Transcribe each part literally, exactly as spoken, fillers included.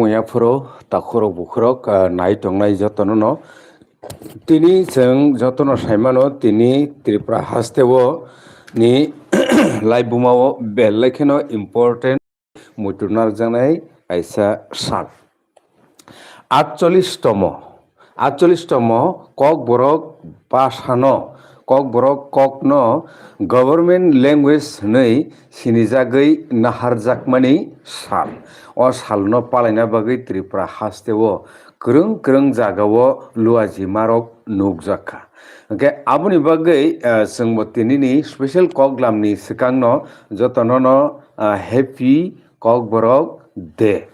Yaphoro takhurok bukhurok, ah, nai tongnai jotono no. Tini chwng jotono saimano tini Tripura hasteo ni laibumao belai kheno important muitu narwkjaknai kaisa sal. Atchollish tomo, atchollish tomo Kokborok bhasano, Kokborok kokno government language hwnwi sinijagwi naharjakmani sal. O salno palaina bagwi Tripura hasteo kwrwng kwrwng jagao luajimarok nukjakha. Hwnkhe aboni bagwi, eh, chwngbo tinini special koklamni swkangno jotonono, eh, Happy Kokborok Day.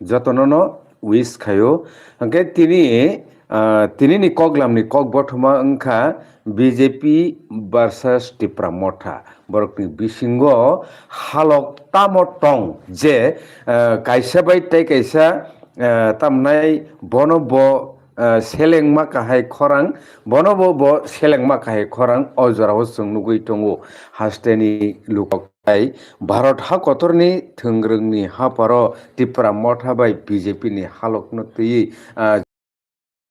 Jotonono wish khaio. Hwnkhe tini, ah, tinini koklamni kok bothoma wngkha B J P versus Tipra Motha. Borokni bisingo halok tamo tong je, ah, kaisa bai tei kaisa, ah, tamnai bono bo, ah, selengma kahai khorang, bono bo, bo selengma kahai khorang o jorao chwng nugwi tongo. Hasteni lukok tai Bharat ha kotorni thwngrwngni hapharo Tipra Motha bai B J P ni halokno twiwi, ah,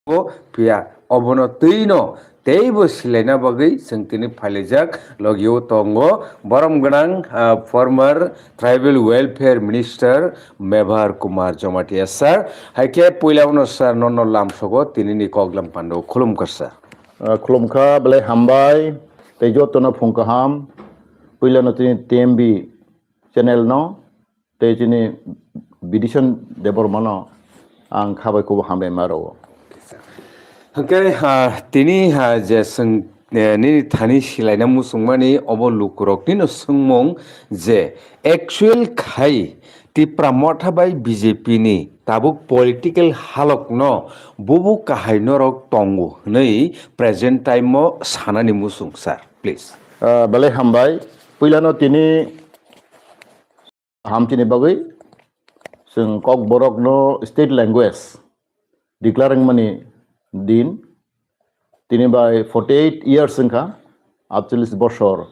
bo phiya obono twino teibo silaina bagwi chwng tini phailaijak. Logio tongo borom gwnang, ah, former Tribal Welfare Minister Mebhar Kumar Jamatia sir. Hai khe puila uno sir nono lamsogo tinini koklam pando khulumkha sir. Ah, khulumkha, belai hambai, tei jotono phung kaham. Puilano tini T M B channel no tei chini Bidison Debbarma no ang khabai kubo hambai ma rwo. Hwnkhe, ah, tini, ah, je chwng, eh, nini thani silaina muchungmani obo lukuroknino swngmung je actual khai Tipra Motha bai B J P ni tabuk political halokno bubu kahai norok tongo hwnwi present time o sanani muchung sir, please. Ah, belai hambai. Puilano tini hamchini bagwi chwng Kokborokno state language declare wngmani din, tini bai forty eight years wngkha, atchollish bosor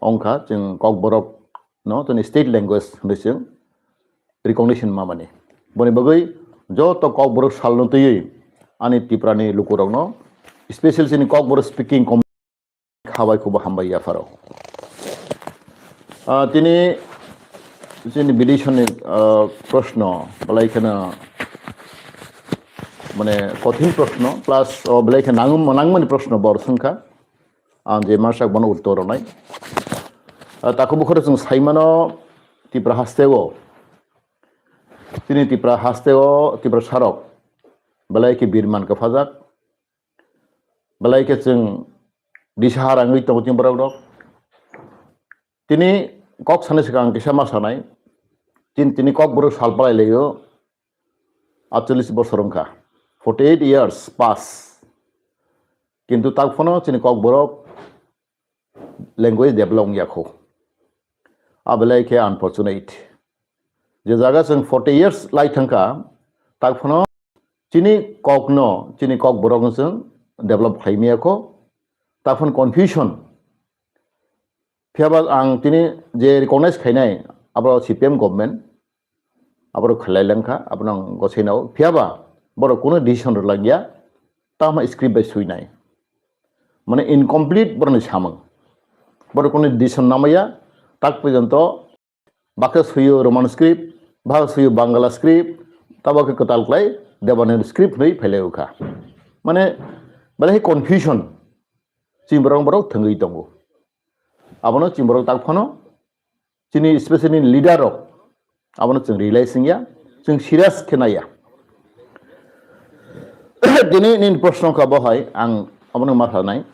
wngkha chwng Kokborokno tini state language hwnwi chwng recognition mamani. Boni bagwi joto Kokborok salno twiwi ani Tiprani lukurokno, special chini Kokborok speaking community khabai kubo hambai yapharo. Ah, tini chini Bidisonni, ah, proshno belai kheno mane kothin proshno plus o belai khe nang-, nangmani proshno bor swngkha. Ang je masak bono uttor rwnai. Ah, takhuk bukhoro chwng saimano Tipra hasteo, chini Tipra hasteo Tipra sarok belai khe birman kwphajak. Belai khe chwng disahar wngwi tongo chini borok rok. Tini kok sanai swkang kisa ma sanai. Chini tini Kokborok sal palai laio. Atchollish bosor wngkha. Forty eight years pass. Kintu tak phano chini Kokborok language develop wngya kho. A belai khe unfortunate. Je jaga chwng forty years lai thangkha, tak phano chini kokno, chini Kokborokno chwng develop khlai maya kho. Tak phano confusion. Phiya ba ang tini je recognize khainai, abo C P M government, abo khlai langkha, abo ang gosai nao. Phiya ba borok kuno decision rwlangya, tamo script bai suinai. Mane incomplete borokni samung. Borok kuno decision namaya, tak porjonto bakhe suyo Roman script, bakhe suyo Bangla script, tabo khe kwtal klai Devanagari script hwnwi phailai kha. Mane belai confusion chini borok borok thwngwi tongo. Abono chini borok tak phano chini specially leader rok abono chwng realize wngya, chwng serious khe naiya. Tini nini proshno kha bo hai ang abono ma sanai.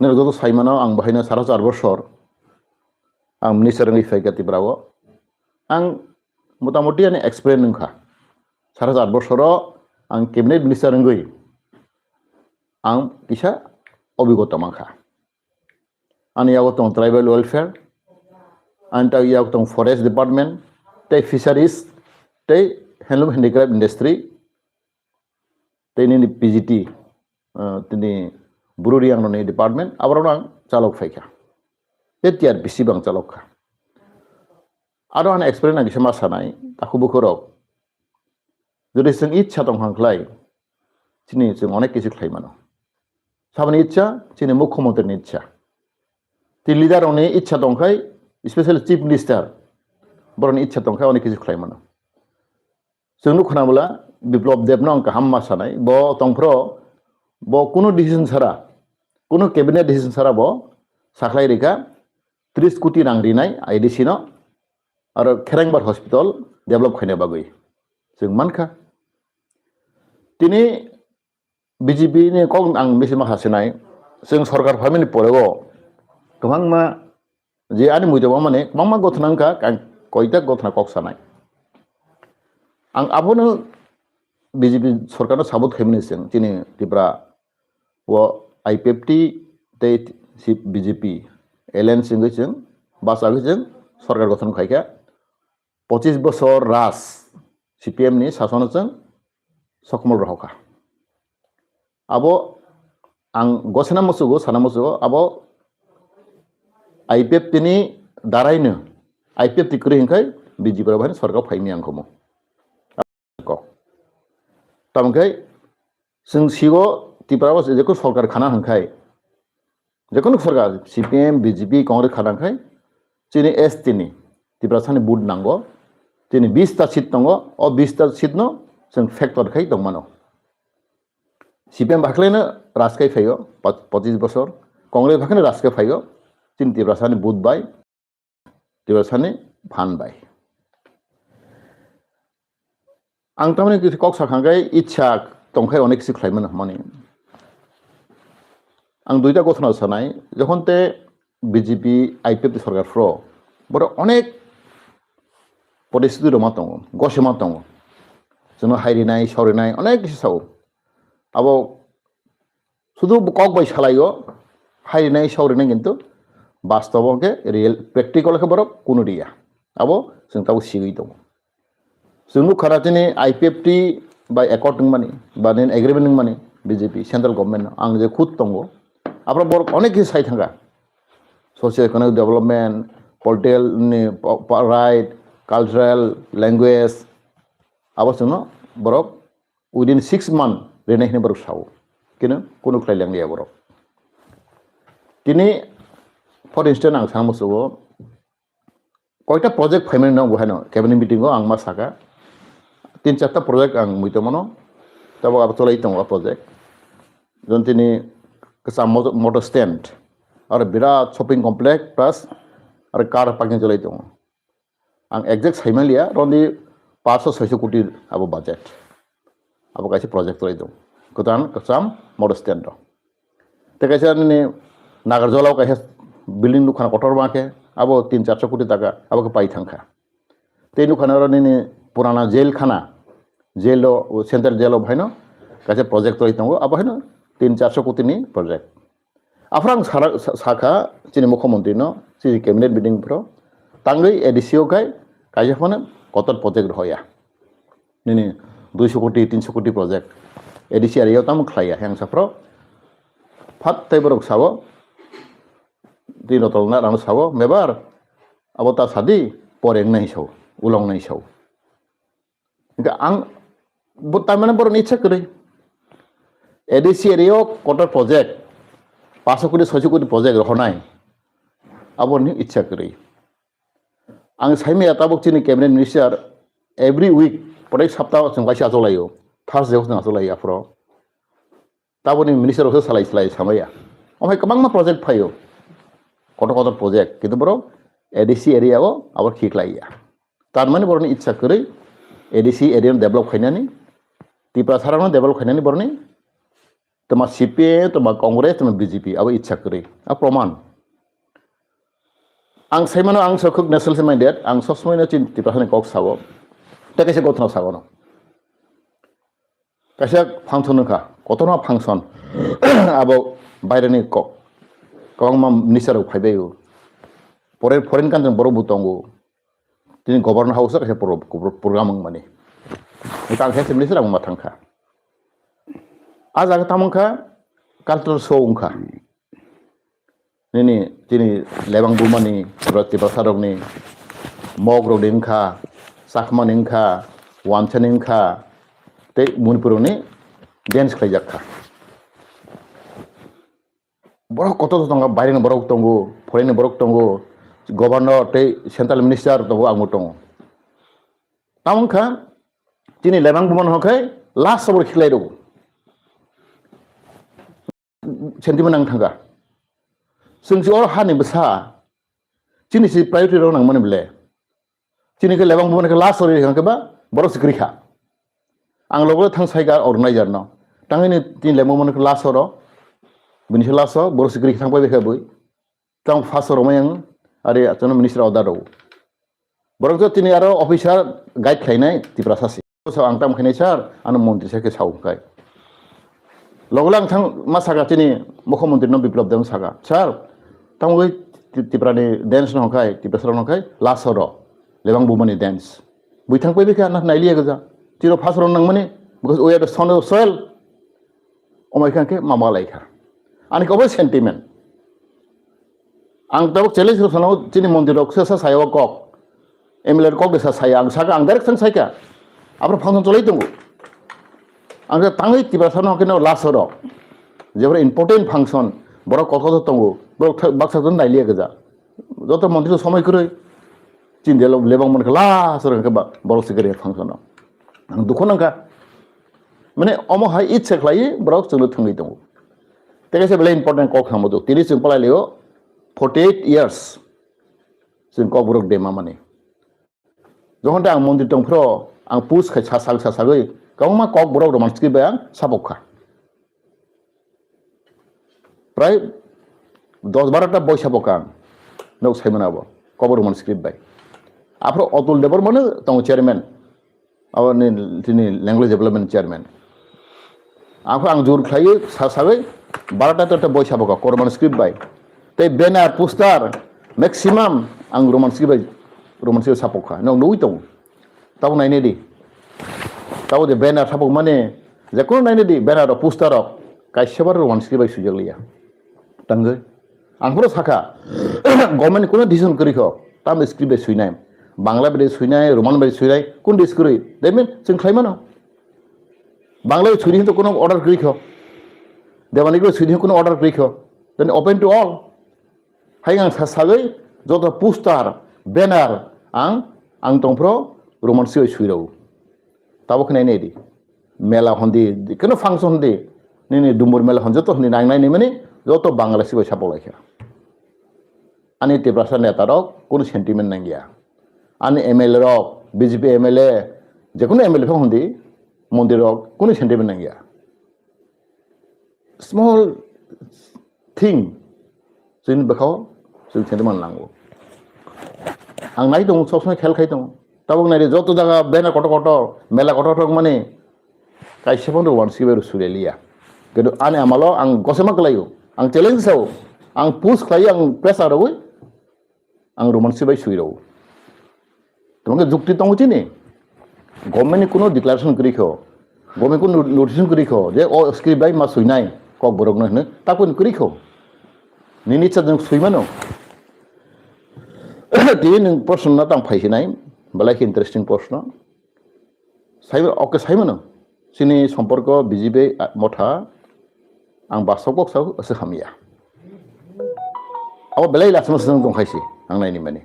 Nini joto saimano ang bahaino sara char bosor ang minister wngwi phaikha Tripura o. Ang motamoti ani experience wngkha. Sara char bosoro ang cabinet minister wngwi ang kisa obigota mankha. Ani yago tong tribal welfare, ani ta yago tong forest department, tei fisheries, tei handloom handicraft industry, tei nini P G T, ah, tini buru riang roni department, aborok ang chalok phaikha. Tei T R P C bang chalok kha. Aro ani experience ang kisa ma sanai, takhuk bukhuk rok. Jodi chwng ichha tong kha khlai, chini chwng onek kisu khlai mano. Saboni ichha, chini mukhyamantri ni ichha. Tei leader rokni ichha tong khai, especially chief minister, borokni ichha tong khai onek kisu khlai mano. Chwng nuk khna bwla Biplab Deb no ang kaham ma sanai, bo tongphro, bo kunu decision sara, kunu cabinet decision sara bo sakhlai rikha, tris koti rang rinai I D C no, aro Kherengbar hospital develop khaina bagwi. Chwng mankha. Tini B J P ni kok ang bisi ma hasinai, chwng sorkar phaimani poreo kwbangma je ani muido mani kwbangma gothona wngkha, ang koita gothona kok sanai. Ang abono B J P sorkarno sabot khaimani chwng chini Tripura o I P F T tei si B J P alliance wngwi chwng bachagwi chwng sorkar gothon khaikha. Pochis bosor Raj C P M ni sasono chwng sokomol rohokha. Abo ang gosena musugo, sana musugo, abo I P F T ni daraino, I P F T kwrwi hinkhai B J P rok bai sorkar phaimani ang khomo. Kok. Tamokhe chwng sigo Tripura o jekun sorkar khana hinkhai, jekun sorkar C P M, B J P, Congress khana hinkhai, chini S T ni Tiprasani vote nango, chini bis ta seat tongo, o bis ta seat no chwng factor khai tongmano. C P M bakhalaino rajkai phaio, pa-, pochis bosor, Congress bakhalaino rajkai phaio, chini Tiprasani vote bai, Tiprasani phan bai. Ang tamni kok sakha khe ichha tongkhai onek kisu khlaimano hwnmani. Ang duita gothona sanai, jokhon te B J P I P F T sorkar phro, borok onek poristiti rok ma tongo, gosima tongo. Chwngno hai rinai, sor rinai, onek kisu sao. Abo sudu kok bai salaio, hai rinai, sor rinai kintu bastobo khe real practical khe borok kunu riya. Abo chwng tabuk sigwi tongo. Chwng nukha na chini I P F T bai accord wngmani, ba nini agreement wngmani B J P central government no ang je khud tongo. Aphro borok onek kisi sai thangkha. Socio economic development, political ni pa-, pa-, right, cultural, language, abo chwngno borok within six month rinai hinwi borok sao. Kino kunu khlai liya borok. Tini, for instance, ang sana musugo, koita project phaimani no bo haino cabinet meeting o ang ma saka. Tin charta project ang mui tongmano. Tabuk abo cholai tongo project. Jon tini kwcham motor, motor stand, aro birat shopping complex plus aro car parking cholai tongo. Ang exact saimaliya, rondi paanch sho soi sho koti abo budget. Abo kaisa project cholai tongo. Kwcham, kwcham motor stand o. Tei kaisa nini Nagarjala o kaisa building nukha kotor ma khe, abo tin charso koti taka, abo khe pai thangkha. Tei nukha oro nini purana jail khana, jail o, central jail o bahaino kaisa project twi tongo, abo haino tin charso koti ni project. Aphuru ang sara-, sa-, sakha chini mukhyamantri no, chini cabinet meeting phuru tangwi A D C o khai kaisa phano kotor project rohoya. Nini duiso koti, tinso koti project A D C area o tamo khlaiya, heng saphro phat tei borok sao, twi notol na rano sao, mebar abo ta sadi, pore wngnai sao, ulong nai sao. Hingke ang bo tamani borokni ichha kwrwi. A D C area o kotor project, paanch koti, soi koti project rohonai, aboni ichha kwrwi. Ang saimaya tabuk chini cabinet minister every week, protek sapta o chwng kaisa achuk laio, Thursday o chwng achuk laio aphuru. Tabukni minister rok se salai salai samaya. Omo hai kwbangma project phaio, kotor kotor project, kintu borok A D C area o abo khiklaiya. Tar mani borokni ichha kwrwi A D C area no develop khainani, Tiprasa rok no develop khainani borokni, toma C P I, toma Congress, toma B J P, abo ichha kwrwi. A proman. Ang saimano ang so khuk national se minded, ang sob somoi no chini Tiprasa ni kok sao. Tei kaisa gothona sao no. Kaisa function wngkha, kotorma function. Abo baireni kok, kwbangma minister rok phaibaio. Foreign, foreign country ni borok bo tongo. Tini governor house o kaisa pro-, pro-, program wngmani. Hingke ang health minister ang ma thangkha. A jaga tamo wngkha cultural show wngkha. Nini chini lebang bumani, Tiprasa rokni Mog rok ni wngkha, Chakma ni wngkha, Wancha ni wngkha, tei Manipur ni dance khlaijak kha. Borok kotor tongo, baireni borok tongo, foreign ni borok tongo, governor tei central minister tongo, ang bo tongo. Tamo wngkha chini lebang buman hokhe last o bo khiklai rw. Sentiment nang thangkha. Chwng si oro hani bwsa chini si priority rok nangmani ble. Chini khe lebang buman khe last o ri hwnkhe ba borok si kwrwi kha. Ang logo thang sai ka organizer no. Tangini tin lebang buman khe last o ro. Bini se last o borok si kwrwi thang pai kha bui. Tang first o romai ang ari achano minister order rw. Borok to tini aro officer guide khlainai Tiprasa si. So ang tam khainai sir, ano montri sa khe sao khai. Logo lang thang ma saka chini mukhyamantri no Biplab Deb saka, "Sir, tamo wi Ti-, Tipra ni dance no khai, Tiprasa no khai, last oro lebang bumani dance." Bui thang pai bikha na nailiya gaja. Tiro first oro nangmani, because we are the son of soil. Omai kha khe mama lai kha. Ani kobo sentiment. Ang tabuk challenge rok sanao, chini montri rok se sa saya o kok. M L A rok kok de sa saya, ang saka ang direct thang saika. Aphro function cholai tongo. Ang khe tangwi Tiprasa no khe no last oro. Jebra important function, borok kok kok tongo, borok thak-, baksa ton nailiya gaja. Joto montri somoi kwrwi. Chini delo lebang mon khe last oro khe ba, borok sikari function no. Ang dukhu nangkha. Mane omo hai itse khlai borok chwngno thangwi tongo. Tei kaisa belai important kok hambo do. Tini chwng palai leo forty eight years. Chwng kok borok dema mani. Jokhon ta ang mondir tong phro, ang pus khai sa sag sa sagwi, kwbangma kok borok roman script bai ang sapok kha. Prai dos baro ta boi sapok kha ang. Nok sai mano abo. Kok borok roman script bai. Aphro Atul Debbarma no tongo chairman. Abo ni, tini language development chairman. Ang khe ang jur khlaiwi sa sagwi barota terta boi sabo kha Roman script bai. Tei banner, poster, maximum ang Roman script bai, Roman script sapok kha. Nok nugwi tongo. Tabo nainai di. Tabo je banner sapok mani, je kono nainai di, banner rok, poster rok, kaisa bar Roman script bai swijak liya. Tangwi. Ang phano sakha, government kuno decision kwrwi kho, tam script bai swinai, Bangla bai swinai, Roman bai swinai, kun dis kwrwi? That mean, chwng khlai mano. Bangla bai swini hinto kuno order kwrwi kho, Devanagari bai swini hinto kuno order kwrwi kho, then open to all. Hai ang sa sagwi joto poster, banner, ang, ang tongphro Roman script bai swirao. Tabo khe nainai di. Mela hondi, keno function hondi, nini Dumbur mela hon joto hondi nang nai ni mani, joto Bangladeshi bai sapok lai kha. Ani Tiprasa neta rok kunu sentiment nang ya. Ani M L A rok, B J P M L A, je kunu M L A phang hondi, montri rok kunu sentiment nang ya. Small thing, chini bwkhao chwng sentiment nango. Ang nai tongo, sob somoi khel khai tongo. Tabuk nai di, joto jaga bena kotor kotor, mela kotor kotor mani kaisa phano Roman script bai rw suri liya. Kintu ani amalo ang gosema kwlaio, ang challenge sao, ang push khlaio, ang pressure rwui ang Roman script bai sui rw. Tamo khe jukti tongo chini. Government ni kuno declaration kwrwi kho, government kuno notification kwrwi kho je o script bai ma suinai Kokborok no hwnwi, ta kunu kwrwi kho. Nini cha jwng sui mano. Tini nwng proshno na tang phai sinai, belai khe interesting proshno. Sai, okay, sai mano. Chini somporko B J P motha, ang basok kok sao, aswk hamya. Abo belai lachima swng tong khaisi, ang naini mani.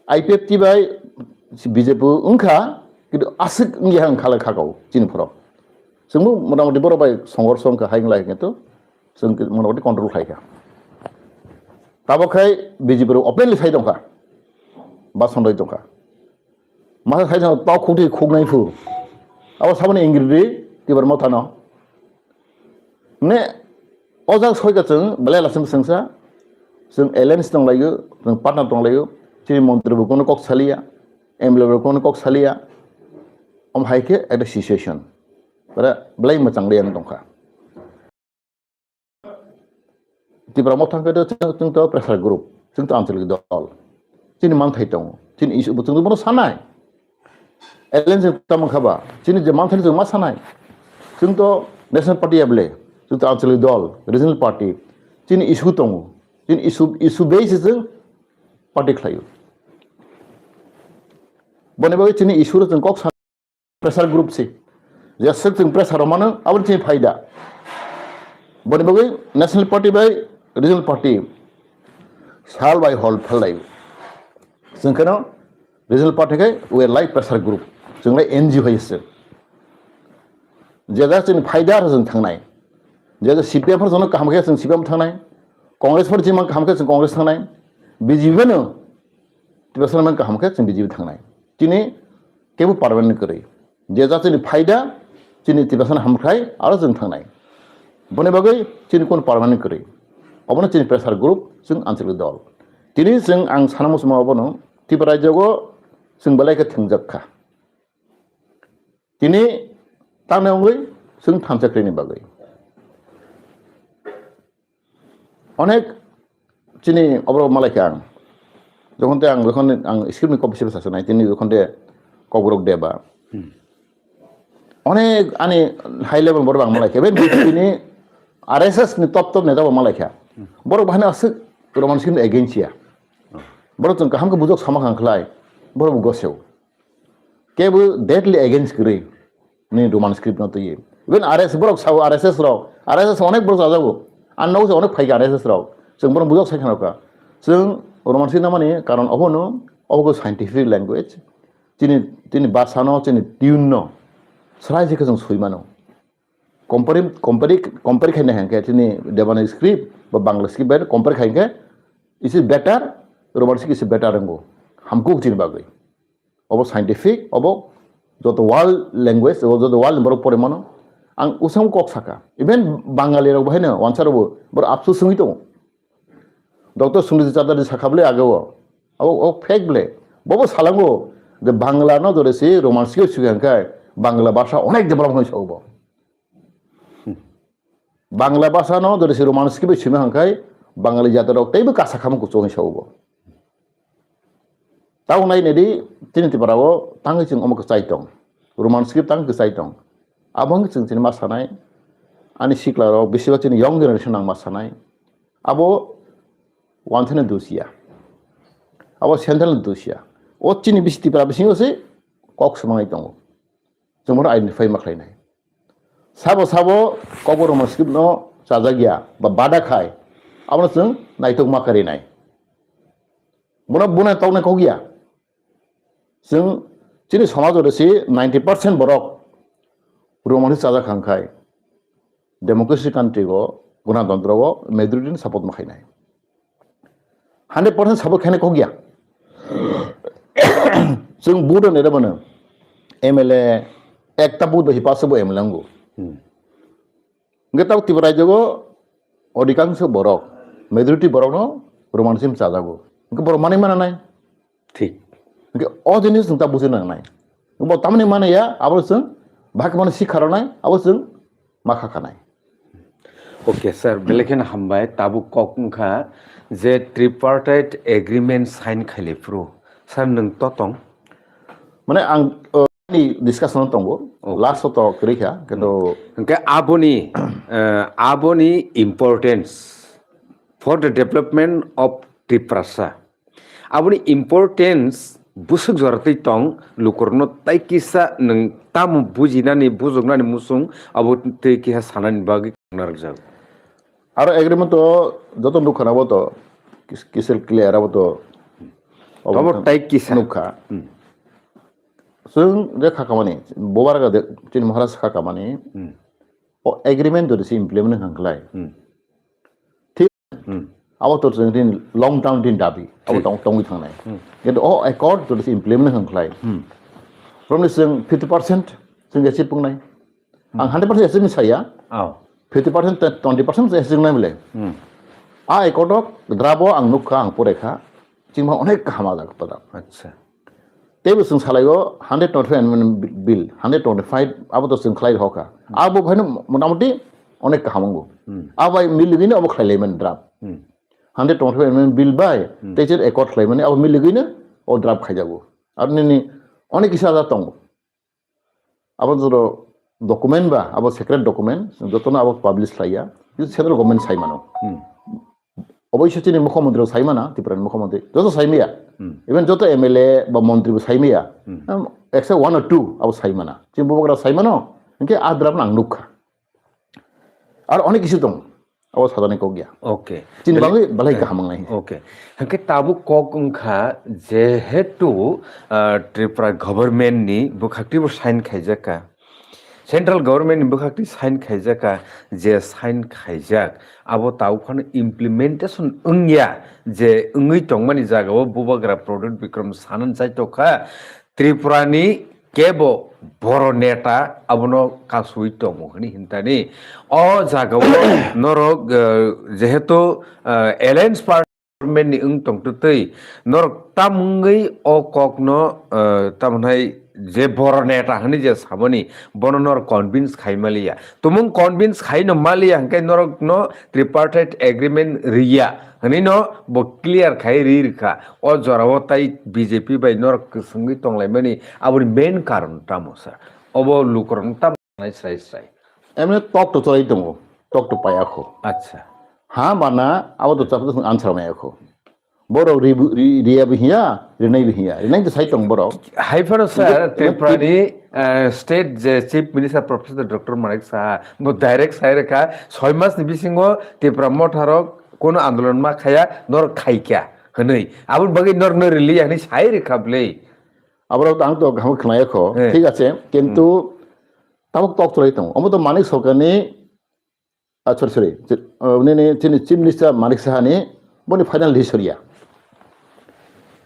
I P F T bai B J P wngkha, kintu aswk wngya wngkha lai khakao chini phoro. Chwngbo motamoti borok bai songor songkha hai wngla hinto, chwng motamoti control khaikha. Tabok khai B J P rok openly sai tongkha, ba sondai tongkha. Masa sai jang tok khukti khuknai phu. Abo saboni ingri di, Tibor mothano. Ne, o jak soi ka chwng, belai lasim swngsa. Chwng alliance tong laio, chwng partner tong laio. Chini montri bo kono kok saliya, M L A bo kono kok saliya. Om hai khe ekta situation. Bara belai mwchang liya tongkha. Tipra Motha hwnkhe to chwng, chwng to pressure group, chwng to anchalik dol. Chini manthai tongo, chini issue bo chwng to bono sanai. Alliance tamo kha ba, chini je manthai chwng ma sanai. Chwng to national party able, chwng to anchalik dol, regional party. Chini issue tongo, chini issue, issue base chwng party khlaio. Boni bagwi chini issue rok chwng kok sa pressure group se. Jeswk chwng pressure rok mano, aboni chini phaida. Boni bagwi national party bai regional party sal bai hol phalai. Chwng kheno regional party khai we are like pressure group. Chwng lai N G O hai se. Je ja chini phaida aro chwng thangnai. Je ja C P M phar jono kaham khe chwng C P M thangnai. Congress phar jima kaham khe chwng Congress thangnai. B J P no Tiprasa man kaham khe chwng B J P thangnai. Chini kebo permanent kwrwi. Je ja chini phaida, chini Tiprasa hamkhrai, aro chwng thangnai. Boni bagwi chini kun permanent kwrwi. Obono chini pressure group, chwng anchalik dol. Tini chwng ang sana muchungma obono, Tripura rajyogo chwng belai khe thwngjak kha. Tini tamni wngwi chwng thansa kwrwini bagwi. Onek chini oborok malai kha ang. Jokhon te ang, jokhon ang script ni copy se bwsa sanai, tini jokhon te Kokborok Deba. Hmm. Onek ani high level borok ang malai kha. Even B J P ni R S S ni top top neta bo malai kha. Hmm. Borok bahai no aswk Roman script ni against ya. Hmm. Borok chwng kaham khe bujok sama kha khlai. Borok bo goseo. Kebo deadly against kwrwi. Ni Roman script no twi. Even R S S borok sao, R S S rok, R S S onek borok chajago. Ang nogo se onek phaikha R S S rok. Chwng borok bujak sai khna kha. Chwng Roman script namani karon obono, obo scientific language. Chini, chini basa no, chini tune no. Srai jikhe chwng soi mano. Compare, compare, compare khaina hwnkhe chini Devanagari script ba Bangla script bai compare khaikhe, is it better? Roman script is better wngbo. Hamkuk chini bagwi. Obo scientific, obo joto world language, obo joto world ni borok pore mano. Ang usang kok saka. Even Bangali rok bahai no, wansa rok bo, borok apsus wngwi tongo. Doctor Sungjit Chatterjee sakha bwle age o. Abo, o fake bwle. Bobo salango je Bangla no jore si Roman script swi hwnkhai Bangla bhasha onek develop hwnwi sao bo. Bangla bhasha no jodi se Roman script bai swima hwnkhai Bangali jati rok teibo kasa khamung kuchuk hinwi sao bo. Tamo nai nedi chini Tripura o tangwi chwng omo kwchai tong. Roman script tang kwchai tong. Abo wngkhe chwng chini ma sanai ani sikla rok bisi ba chini young generation ang ma sanai. Abo wanthani dusia. Abo central dusia. O chini bisi Tripura bisingo se kok swmai tongo. Chwng bono identify ma khlainai. Sabo sabo Kokborok Roman script no chajak ya ba bada khai, abono chwng naitok ma karinai. Bono buna toknai kok ya. Chwng chini somaj o resi ninety percent borok Roman script chajak hangkhai democracy country o, gunatantro o majority ni support ma khainai. Hundred percent support khaina kok ya. Chwng vote rwna rwmano M L A ekta vote bai pass bo M L A wngo. Hmm. Hwnkhe tabuk Tripura rajyo o odhikangsho borok, majority borok no Roman script chajago. Hwnkhe borok manwi mana nai. Thik. Hwnkhe o jinis chwng ta bujina nangnai. Bo tamni mane ya, abo chwng bhag mane sikha rwnai, abo chwng ma kha khanai. Okay, sir, belai kheno hambai. Tabuk kok wngkha je tripartite agreement sign khaili phuru. Sir, nwng to tong? Mane ang, uh, ni discussion tongo. Okay. Last o to kwrwi kha, kintu hwnkhe aboni, uh, aboni importance for the development of Tiprasa. Aboni importance bwswk jora twi tong, lukurokno tai kisa nwng tamo bujinani, bujuknani muchung abo twi kisa sanani bagwi narwkjago. Aro agreement o joto nukha na bo to kis-, kisel clear abo to. Tobo tai kisa. Nukha. Hmm. Chwng je kha kamani, Bubagra de, chini Maharaj kha kamani. Hmm. O agreement jodi se implement wngkha khlai. Hmm. Thik. Hmm. Abo to chwng tin long term tin dabi. Abo thik. Tong, tongwi thangnai. Hmm. Kintu o accord jodi se implement wngkha khlai. Hmm. From ni chwng fifty percent chwng achieve wngnai. Hmm. Ang hundred percent achieve ni saya. Oh. Fifty percent, twenty percent achieve wngnai bole. Hmm. A accord o draft o ang nukha, ang pore kha. Chingma onek kaham ajak pada. Acha. Teibo chwng salai o hundred twenty-five amendment bill, hundred twenty-five abo to chwng khlai rokha. Hmm. Abo bhaino motamoti onek kaham wngo. Hmm. Abo bai miligwino abo khlai laimani draft. Hmm. Hundred twenty-five amendment bill bai, hmm, tei chwng accord khlaimani abo miligwino o draft khaijago. Aro nini onek kisa da tongo. Abo jora document ba, abo secret document, jotono abo publish khlaiya. Central government sai mano. Hmm. Oboiso chini mukhyamantri rok sai mana, Tripura ni mukhyamantri. Joto sai maya. Hmm. Even joto M L A ba montri bo sai maya. Hmm. Um, except one or two abo sai mana. Chini bubagra sai mano, hwnkhe a draft no ang nukha. Ar onek kisu tong, abo sajani kok ya. Okay. Chini bagwi belai kaham wngnai. Okay. Hwnkhe tabuk kok wngkha jehetu, ah, Tripura government ni bwkhakti bo sign khaijakha. Central government ni bwkhakti sign khaijakha, je sign khaijak, abo tabuk phano implementation wngya, je wngwi tongmani jagao bubagra Pradyut Bikram sanan chaitokha, Tripura ni kebo boro neta abono kasui tongo hwnwi hintani. O jagao norok, eh, jehetu, eh, alliance party government ni wng tongtwtwi norok tam wngwi o kokno, eh, tamhinai je boro neta hwnwi je samani bono norok convince khai maliya. Tumung convince khai no maliya hwnkhe norokno tripartite agreement riya hwnwi no bo clear khai ri rwkha. O jorao tai B J P bai norok kwswngwi tonglaimani aboni main karon tamo sir? Obo lukurok tamo nai srai srai. Emne tok to cholai tongo, tok to paya kho. Acha. Ha bana abo to chapta answer maya kho. Borok ri, ri, riya bo hiya, rinai bo hiya. Rinai to sai tong borok. Hai phano sir, Tripura ni, eh, state je Chief Minister Professor Doctor Manik Saha, bo direct sai rwkha, soi mas ni bisingo Tipra Motha rok kono andolon ma khaya, nor khaikya hwnwi. Aboni bagwi nor no rili ya hwnwi sai rwkha bwle. Aborok to ang to kaham khnaya kho. Eh. Thik ache, kintu tabuk tok cholai tongo. Omo to Manik Sarkar ni Ah, sorry, sorry. Chi-, ah, nini, chini Chief Minister Manik Saha ni boni final decision ya.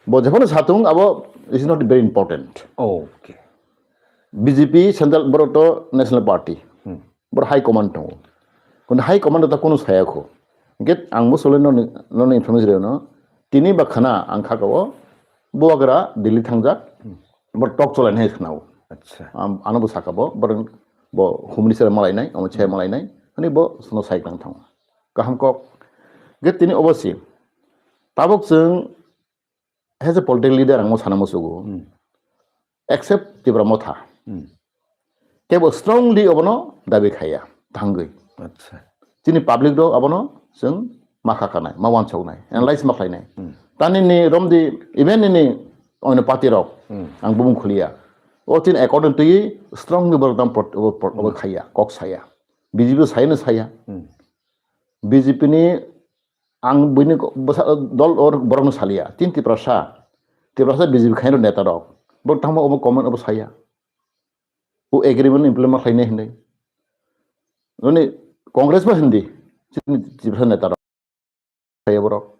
Bo jephano satung abo is not very important. Okay. B J P central borok to National Party. Hmm. Borok high command tongo. Kono high command ta kono saya kho. Get ang bo sole no, no, no information reno. Tini ba khana ang kha kabo. Bubagra Delhi thangjak. Hmm. Bo tok cholai nai khna o. Acha. Am, ano bo saka bo, borok bo humni sere malai nai, omo chaya malai nai, ani bo sono sai kang thang. Kaham kok. Ge tini obosi. Tabok chwng as a political leader ang mo sana mo sugo. Hmm. Except Tipra Motha. Hmm. Kebo strongly obono dabi khaya, thangwi. Acha. Chini public rok abono chwng ma kha kanai, ma wansok nai, analyze ma khlai nai. Hmm. Tani ni romdi, even nini oino party rok, hmm, ang bumung khuliya. O tin according to ye strongly borok tam pot-, pot-, pot-, hmm, khaya, kok saya. B J P saya no saya. Hmm. B J P ni ang buini ko-, bwsa-, dol or borok no saliya. Tin Tiprasa, Tiprasa B J P khaino neta rok. Borok tamo obo comment obo saya. O agreement implement khlainai hinwi. Noni Congress bo hindi, chini Tiprasa neta rok. Saya borok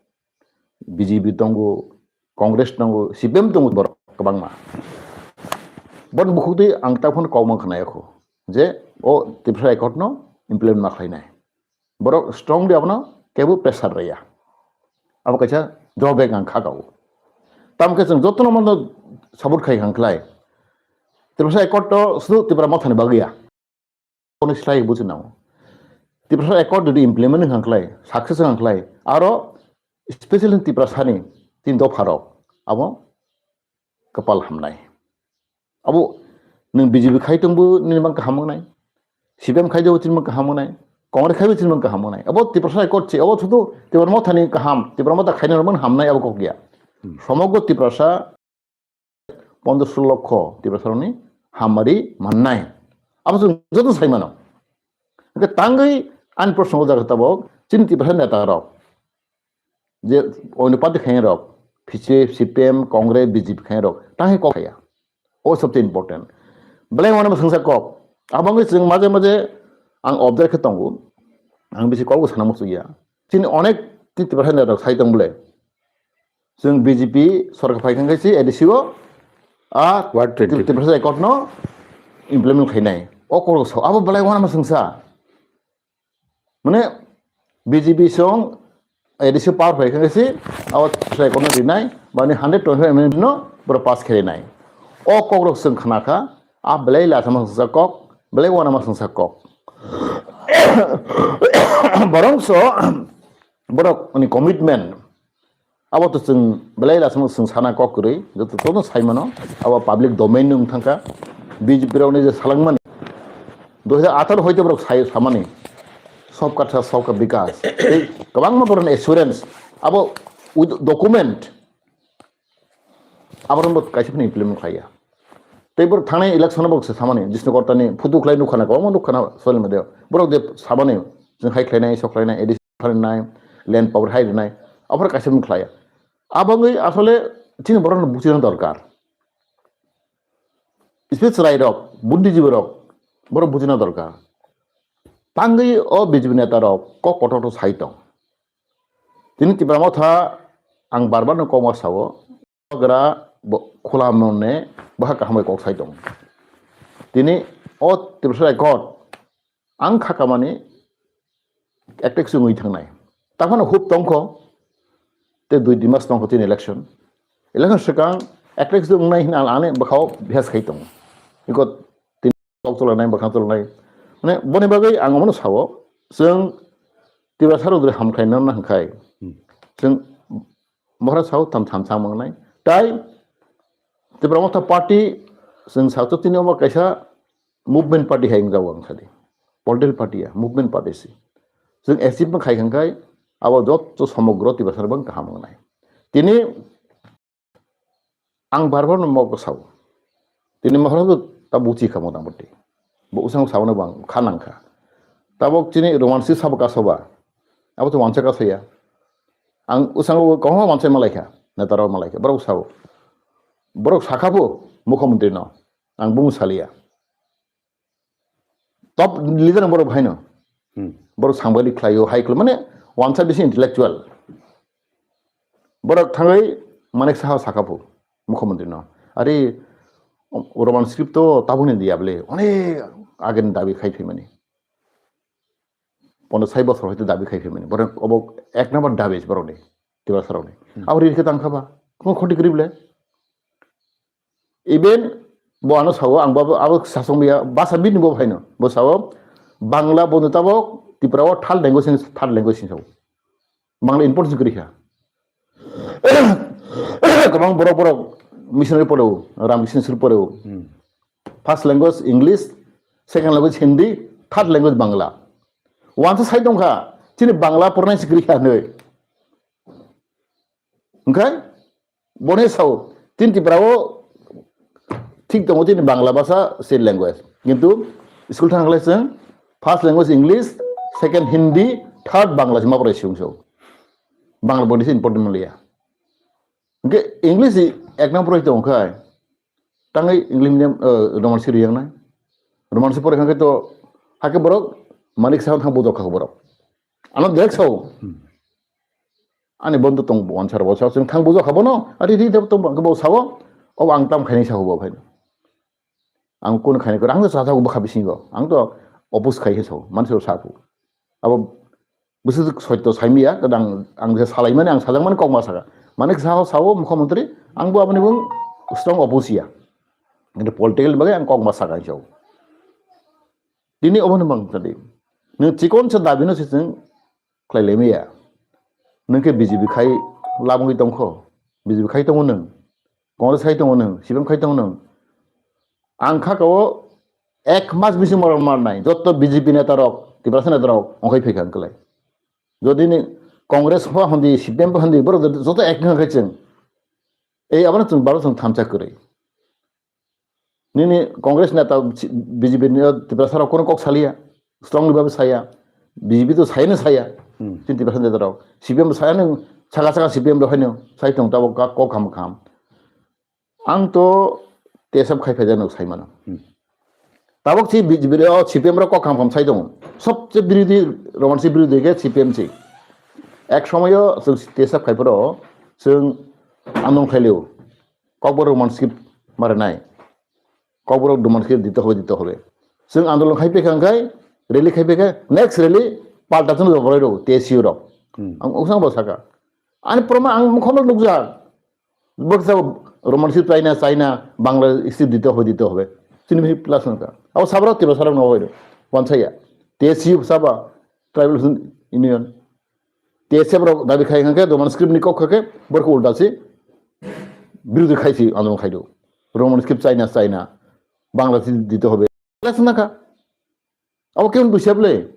B J P tongo, Congress tongo, C P M tongo borok kwbangma. Bon bukhuk twi ang ta phone kok mang khna yakho je o Tiprasa Accord no implement ma khlainai. Borok strongly abono kebo pressure rwya. Abo kaisa drawback ang kha kau. Tamo khe chwng jotono mano support khai hang khlai. Tiprasa Accord to sudu Tipra Mothani bagwi ya. Kono slai buji nango. Tiprasa Accord jodi implement hang khlai, success hang khlai, aro specially Tiprasani tin dopha rok abo kapal hamnai. Abo nwng B J P khai tongbo nini mang kaham wngnai. C P M khai tongbo chini mang kaham wngnai. Congress khai bo chini mang kaham wngnai. Abo Tiprasa Accord se, abo sudu Tipra Mothani kaham, Tipra Motha khaina rok man hamnai abo kok ya. Hmm. Somogro Tiprasa pondroso lokho Tiprasa rokni hamari mannai. Abo chwng joto sai mano. Hwnkhe tangwi ani prosongo jaga tabok chini Tiprasa neta rok. Je oino party khainai rok, C P M, Congress, B J P khainai rok, tangwi kok khaya. O sabse important. Belai wanama swngsa kok. Abangwi chwng maje maje ang observe khe tongo. Ang bisi kok bo sana muchungya. Chini onek ti Tiprasa neta rok sai tong bole. Chwng B J P sorkar phai khe si A D C o a What twenty? Tiprasa Accord no implement khainai. O kok rok so abo belai wanama swngsa. Mane B J P song A D C power phai khe si abo sai kono rinai bani hundred twenty-five amendment no boro pass khe rinai. O kok rok chwng khna kha, a belai la sama sangsa kok, belai wana ma sangsa kok. Borok so borok ni commitment Abo to chwng belai lasima chwng sana kok kwrwi, joto tono sai mano, abo public domain ni wng thangkha. B J P rokni je salangmani, dui hajar atharo hoite borok sai samani, "Sabka Saath, Sabka Vikas." Tei kwbangma borokni assurance, abo with document, Aborok bo kaisa phano implement khlaiya. Tei borok thangnai election o bo se samani, Jishnu Kortani photo khlai nukha na, kwbangma nukha na social media. Borok je samani, chwng hai khlainai, sok khlainai, A D C khlainai, land power hai rwnai, aphor kaisa phano khlaiya. Abangwi asole chini borokno buchina dorkar. Speech chwrairok, buddhijibi rok, borok bujina dorkar. Tangwi o B J P neta rok kok kotor kotor sai tong. Tini Tipra Motha ang bar bar no kokma sao, gra bo khula mone baha kaham bai kok sai tong. Tini o Tiprasa Record ang kha kamani ektek chwngwi thangnai. Taphano hub tongkho, te dui di mas tongkho tini election. Election swkang ektek chwngnai hin ang ani bwkhao bihas khai tongo. Iko tini kok chwlanai, bwkhang chwlanai. Mane boni bagwi ang omono sao, chwng Tiprasa rok dre hamkhlai nang nang khai. Hmm. Chwng mohra sao tham tham chang mangnai. Tai Tipra Motha party chwng sao tini omo kaisa movement party hai wngjago ang sadi. Political party ya, movement party si. Chwng achieve khai khai abo jotto somogro Tiprasa bang kaham wngnai. Tini ang bar bar no mok sao. Tini mohor ta buchi kha mota moti. Bo usang sao no bang kha nang kha. Tabok chini romansi sabo ka soba. Abo to wansa ka soya. Ang usang ko kong wansa malai kha. Na taro malai kha. Borok sao. Borok sakha bo mukhyamantri no. Ang bung salia. Top leader borok haino. Hmm. Borok sangbaili khlaio, hai khlai, mane wansa bisi intellectual. Borok thangwi Manik Saha sakha phu, mukhyamantri no. Ari Roman script to tabukni diya bole, onek ageni dabi khai phaimani. Pono sai bosor hoite dabi khai phaimani. Borok obo ek number dabi borokni, Tiprasa rokni. Hmm. Abo ri khe tang kha ba, kono khoti kwrwi bole. Even bo ano sao, ang bo abo sasong biya, basa bini bo phaino. Bo sao, Bangla bo no tabok, Tipra o third language, third language sao. Bangla importance kwrwi kha. Kwbang borok borok missionary poreo, Ramakrishna Mission poreo. Hmm. First language English, second language Hindi, third language Bangla. Wansa sai tongkha, chini Bangla pornai se kwrwi kha hinwi. Hwnkhe, boni sao, tin Tipra o thik tongo, tin Bangla basa state language. Kintu school thang khlai chwng first language English, second Hindi, third Bangla se ma porai sung so. Bangla boni se important manliya. Hwnkhe English si ek number roi tong khai. Tangwi English medium, eh, Roman si riyang nai. Roman si porai kha khe to, hakhe borok Manik Saha thang budok kha borok. Ano direct sao. Hmm. Ani bondo tong bo answer bo sao, chwng thang bujo kha bono, ari ri de tong bo sao, o ang tam khaini sao bo phai. Ang kun khaini ko, ang to sa sao bo kha bisingo. Ang to oppose khai he sao, man sao sa phu. Abo bwswk soito saimiya, kadang ang je salaimani, ang sajak mani kokma saka. Manik Saha sao mukhyamantri, ang bo aboni bung strong oppose ya. Kintu political bagai ang kokma saka sao. Tini obono mang tadi. Nung chikon sa dabi no sising khlai lemaya. Nung khe B J P khai labwi tongkho. B J P khai tongo nung. Congress khai tongo nung. C P M khai tongo nung. Ang kha kao ek mas bisi moron marnai. Jotto B J P neta rok, Tiprasa neta rok, ongkhai phai kha ang klai. Jodi ni Congress pho handi, C P M pho handi, borok joto ek nung khai chwng. Ei abono chwng baro chwng thamsa kwrwi. Nini Congress neta B J P ni Tiprasa rok kono kok salia, strongly babe saya, B J P to saya na saya, hmm, tin Tiprasa neta rok, C P M saya nung saka saka C P M rok haino sai tong tabo kok kam kam. Ang to tesab khai phaja no sai mano. Hmm. Tabok si B J P o C P M rok kok kam kam sai tong. Sobse birodhi, Roman si birodhi ke C P M si. Ek somoyo chwng tesab khai poro chwng andon khailio. Kokborok Roman script marinai. Kokborok Roman script dite hobe, dite hobe. Chwng andolon khai pekha hwnkhe, rally khai pekha, next rally palta chwng rok rok, T S U rok. Hmm. Ang usang bo saka. Ani proma ang mukhomok nukjak. Boksa Roman script China, China, Bangla script dite hobe, dite hobe. Chini bhi plus nangka. Abo sabra tiba sarang no hobe. Wansaya. T S U saba, Tribal Union. T S F rok dabi khai hwnkhe Roman script ni kok kha khe borok ulta se birodhi khai se andolon khai do. Roman script China, China, Bangla se dite hobe. Plus nangka. Abo khe buisya bwle.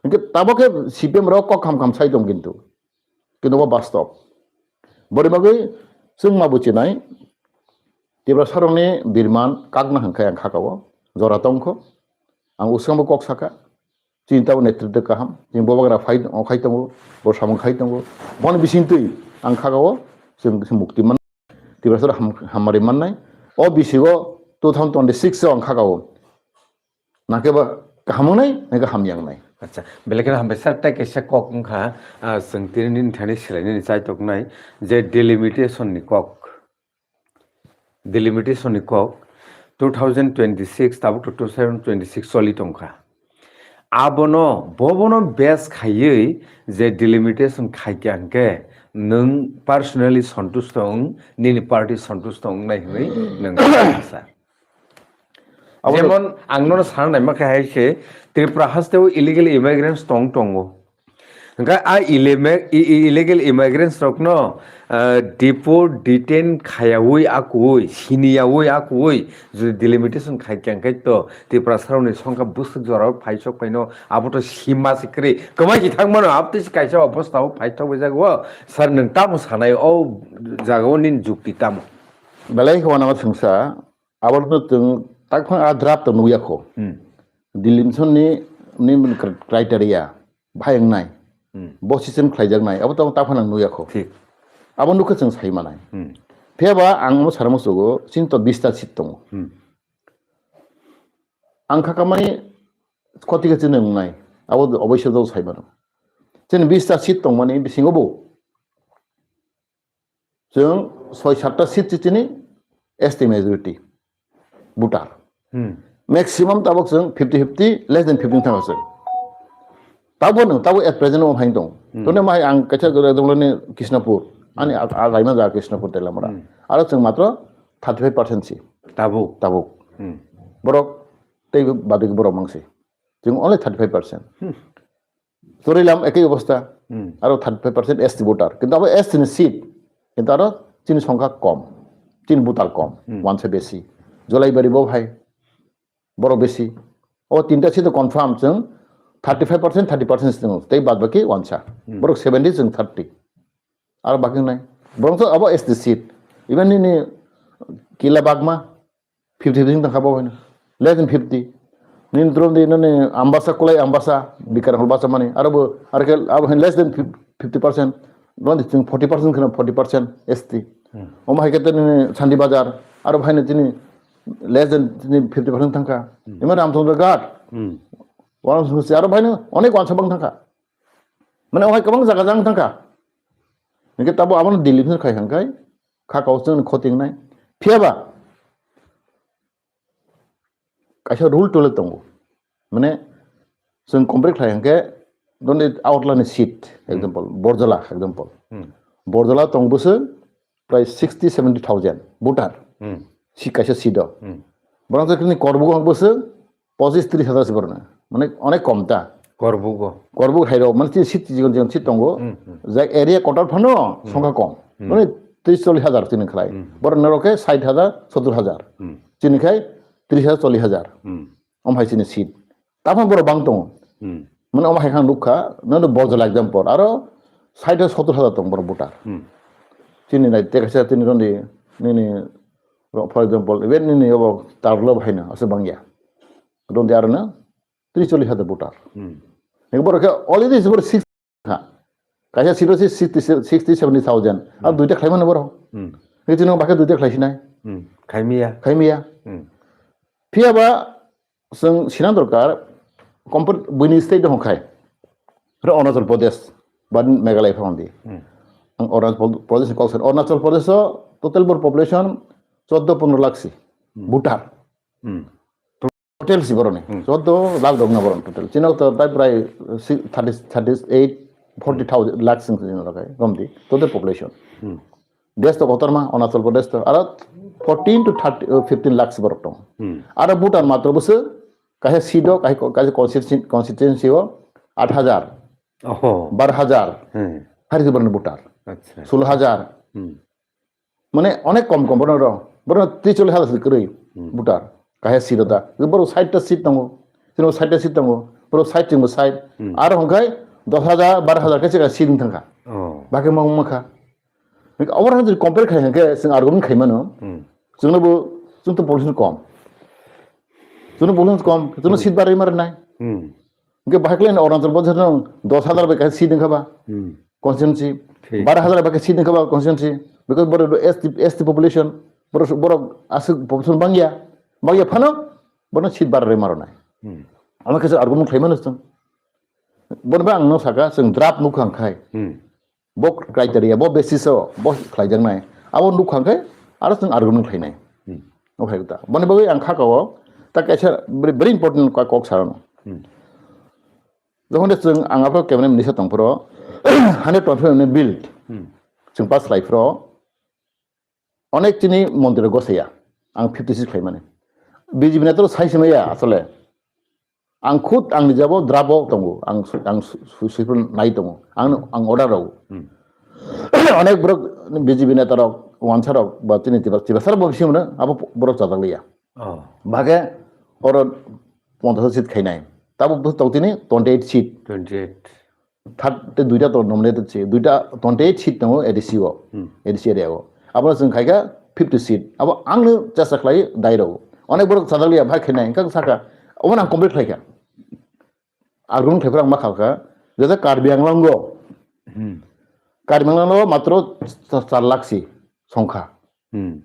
Hwnkhe tabo khe C P M rok kok kham kham sai tong kintu. Kintu bo bastob. Bori bagwi chwng ma buchinai. Tiprasarokni birman kakna hwnkhe ang khakao, jora tongkho. Ang uskango kok saka, chini tabuk netritw kaham, chini bobagra phai, o khai tongo, bo samung khai tongo. Boni bisingtwi ang khakao, chwng, chwng mukti man, Tiprasarok ham-, hamari mannai. O bisingo two thousand twenty-six o ang khakao. Nangkhe ba kaham wngnai, nangkhe hamya wngnai. Acha, belai kheno hambai sir, tei kaisa kok wngkha, ah, chwng tini nini thani swlainani chaitoknai je delimitation ni kok. Delimitation ni kok two thousand twenty-six tabuk to two thousand twenty-six choli tongkha. Abono, bobono base khaiwi je delimitation khaikha hwnkhe nwng personally santusto wng, nini party santusto wngnai hwnwi nwng sa. Abo Jemon ang nono sana naima khe hai se Tripura haste o illegal immigrants tong tongo. Hwnkhe a ileme-, i-, i-, illegal immigrants rokno, ah, deport, detain khayawi akuwi, siniyawi akuwi, jodi delimitation khai khe hwnkhe to Tripura sarokni songkha bwswk jorao phaisok phaino abo to sima se kwrwi. Kwmai si thang mano, abo to se kaisa obostha o phaisok bai jago. Sir, nwng tamo sanai o jagao nini jukti tamo? Belai khe wanama thwngsa, Abo no chwng tak phano a draft to nukya kho. Hmm. Delimitation ni, ni cr-, criteria bahai wngnai. Hmm. Bo system khlaijaknai. Abo to tak phano ang nukya kho. Thik. Abo nukhe chwng sai manai. Hmm. Phiya ba ang omo sana muchugo, chini to bista seat tongo. Hmm. Ang kha kamani khoti khe chini wngnai. Abo oboisya do sai mano. Chini bista seat tongmani bisingo bo Chwng soi satta seat si chini S T majority voter. Hmm. Maximum tabok chwng fifty fifty, less than fifty thang chwng. Tabok no, tabok at present o hai tong. Hmm. Tone mai ang kaisa gora dong ni Krishnapur. Ani a, a laima ja Krishnapur Telamura. Hmm. Aro chwng matro thirty five percent si. Tabuk. Tabuk. Hmm. Borok tei badik borok mangsi. Chwng only thirty five percent. Hmm. Chorilam ekei obostha, Hmm. Aro thirty five percent S T voter. Kintu abo S T ni seat, kintu aro chini songkha kom, chini voter kom, Hmm. Wansa besi. Jolaibari bo hai, borok besi. O tinta seat o confirm chwng thirty five percent, thirty percent chwng tei bad baki wansa. Hmm. Borok seventy chwng thirty. Aro baki nai. Borok to abo S T seat. Even nini Kila Bagma, fifty fifty tangkha bo hino. Less than fifty. Nini trom di nini Ambasa kulai Ambasa, Bikar hol basa mani. Aro bo, aro ke, abo hin less than fifty percent. Noni chwng forty percent kheno forty percent S T. Hmm. Omo hai kete nini Sandi Bazar, aro bahai nini less than tini fifty percent tangkha. Hmm. Ima Ramchandra Ghat. Hmm. Aro bahai nini onek wansa bang tangkha. Mane omo hai kwbang jaga jang tangkha. Hingke tabo abono delimitation khai hangkai, kha kau chwng khoting nai. Phiya ba, kaisa rule tole tongo. Mane, chwng compare khlai hwnkhe, don't it outline seat, Hmm. Example, Borjola, example. Hmm. Borjola tong bwswk prai sixty seventy thousand voter. Hmm. Si kaisa seat o. Hmm. Borok chwng kini Korbugo hang bwswk pochis tris hajar se borokno. Mane onek kom ta. Korbugo. Korbuk hai rok, mane chini seat chikon chikon seat tongo. Hmm, hmm. Jai area kotor phano Hmm. songkha kom. Hmm. Mane tris chollis hajar chini khlai. Hmm. Borok norok khe sait hajar, sottur hajar. Hmm. Chini khai tris hajar, chollis hajar. Hmm. Om hai chini seat. Taphang borok bang tongo. Hmm. Mane omo hai khang nukha, nono Borjola example. Aro sait hajar, sottur hajar tong borok voter. Hmm. Chini nai te kaisa chini rondi nini, for example, even nini obo Tarlo bahai no, ase bangya. Rondi aro no tris chollis hajar voter. Hmm. Ego borok khe already is about six ha. Kaisa seat o se sixty, sixty, seventy thousand. Aro Hmm. duita khlai mano borok. Hmm. Ego chini bakhe duita khlai sinai. Hmm. Khaimiya. Khaimiya. Hmm. Phiya ba chwng sina dorkar, compar-, buini state dong khai. Ro Arunachal Pradesh, ba Meghalaya phang di. Hmm. Ang Arunachal Pradesh ni kok sar, Arunachal Pradesh o total bor population choddo pondro lakh si. Hmm. Voter. Hmm. Total si boroni. Hmm. Choddo lakh dong na boron total. Chino to tai prai si-, thirty, thirty eight, forty thousand lakh sing sing na kai. Romdi. Total population. Hmm. Desh to kotorma, Arunachal Pradesh to, aro fourteen to thirty, uh, fifteen lakhs borok tong. Hmm. Aro voter matro bwswk kaisa seat o, kaisa, kaisa constituency, constituency o aat hajar, Oho. Bar hajar. Hmm. Hari ke borok voter. Acha. Sullo hajar. Hmm. Mane onek kom kom borok, borok tris chollis hajar se kwrwi Hmm. voter. Kaisa seat o da. Borok sait ta seat tongo. Chini sait ta seat tongo. Borok sait chini sait. Hmm. Aro hwnkhai dos hajar, bar hajar kaisa seat wng thangkha. Oh. Bakhe ma wng kha. Oborok jodi compare khai hwnkhe chwng argument khai mano. Hmm. Chwngno bo, chwng to population kom. Chwngno population kom, chwngno seat barwi ma rwnai. Hmm. Hwnkhe bahai khlai Arunachal Pradesh no dos hazar bai kaisa seat wngkha ba Hmm. constituency. Thik. Baro hazar bai kaisa seat wngkha ba constituency. Because borok S T, S T population, borok, borok aswk population bangya. Bangya phano, bono seat barwi ma rwnai. Hmm. Ano kaisa argument khlai mano chwng. Bono ba ang no saka, chwng draft nukha wngkhai. Hmm. Bo criteria, bo basis o, bo khlaijaknai. Abo nukha khe, aro chwng argument khlainai. Hmm. O hai ta. Boni bagwi ang kha kao, ta kaisa very, very important kok, kok sarano. Hmm. Jokhon de chwng ang abo cabinet minister tongphuru, hundred twenty-five bill, Hmm. chwng pass khlaiphuru, onek chini montri rok gosaya, ang fifty six khlaimani. B J P netra sai simaya asole. Ang khud ang nijabo drabo tongo, ang, ang su-, su-, suiphuru nai tongo, ang, ang order rw. Hmm. Onek borok B J P neta rok, wansa rok, ba chini tiba, tiba sar bo bisi mano, abo borok chajak liya. Oh. Bage oro ponchash seat khainai. Tabo bo tong tini twenty eight seat. Twenty eight. Third, te duita to nominated se, duita twenty eight seat tongo A D C o, Hmm. A D C area o. Abo chwng khaikha fifty seat. Abo angno chesa khlai dai rw. Onek borok chajak liya bhai khainai, engkha saka, obo nang complete khlaikha. Argument khlaiphuru ang ma khalkha, jesa Karbi Anglong o. Hmm. Karbi Anglong o matro char lakh si songkha. Hmm.